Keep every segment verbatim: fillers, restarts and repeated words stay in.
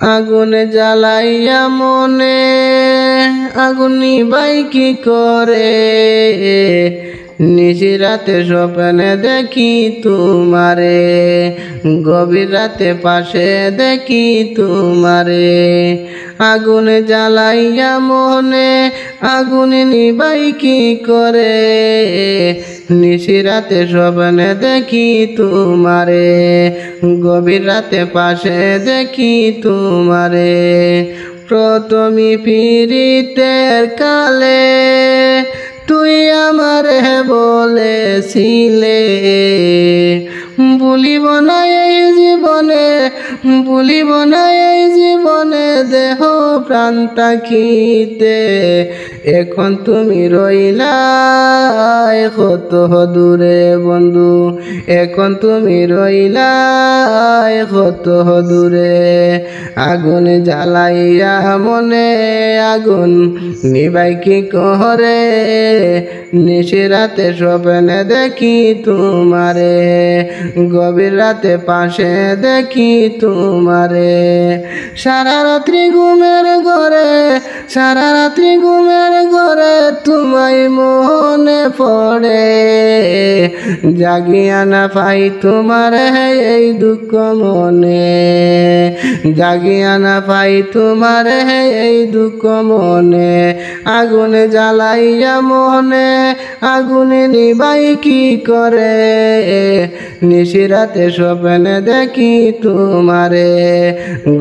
আগুন জ্বালাইয়া মনে, আগুন নিবাই কি করে? নিশি রাতে স্বপ্নে দেখি তোমারে, গভীর রাতে পাশে দেখি তোমারে। আগুন জ্বালাইয়া মনে, আগুন নিবাই কি করে? নিশি রাতে স্বপ্নে দেখি তোমারে, গভীর রাতে পাশে দেখি তোমারে। প্রথমী পিরিতের কালে তুই আমারে বলেছিলে, ভুলিব না এই জীবনে, ভুলিব না এই জীবনে দেহ প্রাণ থাকিতে। এখন তুমি রইলায় কত দূরে বন্ধু, এখন তুমি রইলায় কত দূরে। আগুন জ্বালাইয়া মনে, আগুন নিবাই কি করে? নিশি রাতে স্বপ্নে দেখি তোমারে, গভীর রাতে পাশে দেখি তোমারে। সারা রাত্রি ঘুমের ঘরে, সারা রাত্রি ঘুমের ঘরে তোমায় মনে পড়ে। জাগিয়া না পাই তোমারে এই দুঃখ মনে, জাগিয়া না পাই তোমারে এই দুঃখ মনে। আগুন জ্বালাইয়া মনে, আগুন নিবাই কি করে? নিশি রাতে স্বপ্নে দেখি তোমারে,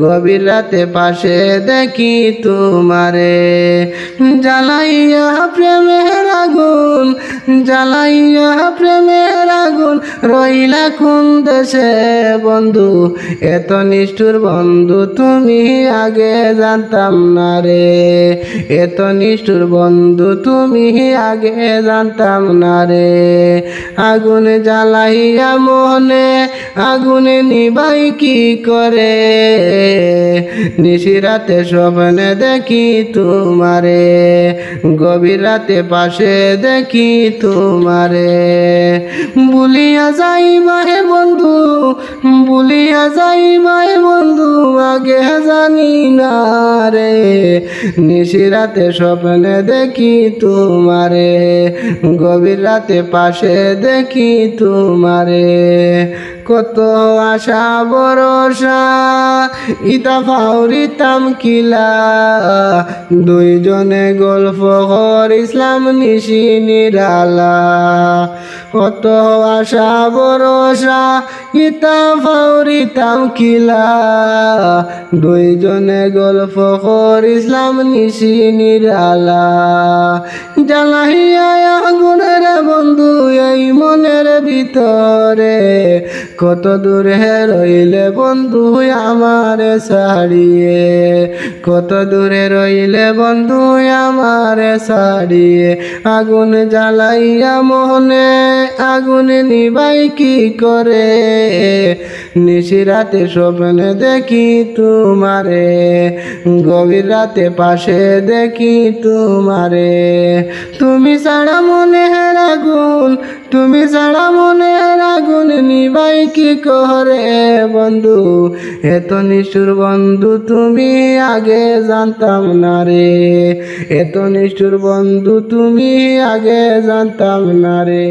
গভীর রাতে পাশে দেখি তোমারে। জ্বালাইয়া প্রেমের আগুন, জ্বালাইয়া প্রেমের আগুন, রইলা কোন দেশে বন্ধু? এত নিষ্ঠুর বন্ধু তুমি আগে জানতাম না রে, এত নিষ্ঠুর বন্ধু তুমি আগে জানতাম না রে। আগুন জ্বালাইয়া মনে, আগুন নিবাই কি করে? নিশি রাতে স্বপ্নে দেখি তোমারে, গভীর রাতে পাশে দেখি তোমারে। ভুলিয়া যাইবায় বন্ধু, ভুলিয়া যাইবায় বন্ধু, আগে জানি না রে। নিশি রাতে স্বপ্নে দেখি তোমারে, গভীর রাতে পাশে দেখি তোমারে। কত আশা ভরসা ইতা ফাউরিতাম কিলা, দুইজনে গল্প করিছলাম নিশি নিরালা। কত আশা ভরসা ইতা ফাউরিতাম কিলা, দুইজনে গল্প করিছলাম নিশি নিরালা। জ্বালাইয়া আগুন রে বন্ধু এই মনের ভিতরে, কত দূরে রইলে বন্ধু আমারে ছাড়িয়ে, কত দূরে রইলে বন্ধু আমারে ছাড়িয়ে। আগুন জ্বালাইয়া মনে, আগুন নিবাই কি করে? নিশি রাতে স্বপ্নে দেখি তোমারে, গভীর রাতে পাশে দেখি তোমারে। তুমি ছাড়া মনের আগুন, তুমি ছাড়া মনের আগুন নিবাই কি করে বন্ধু? এত নিষ্ঠুর বন্ধু তুমি আগে জানতাম না রে, এত নিষ্ঠুর বন্ধু তুমি আগে জানতাম না রে।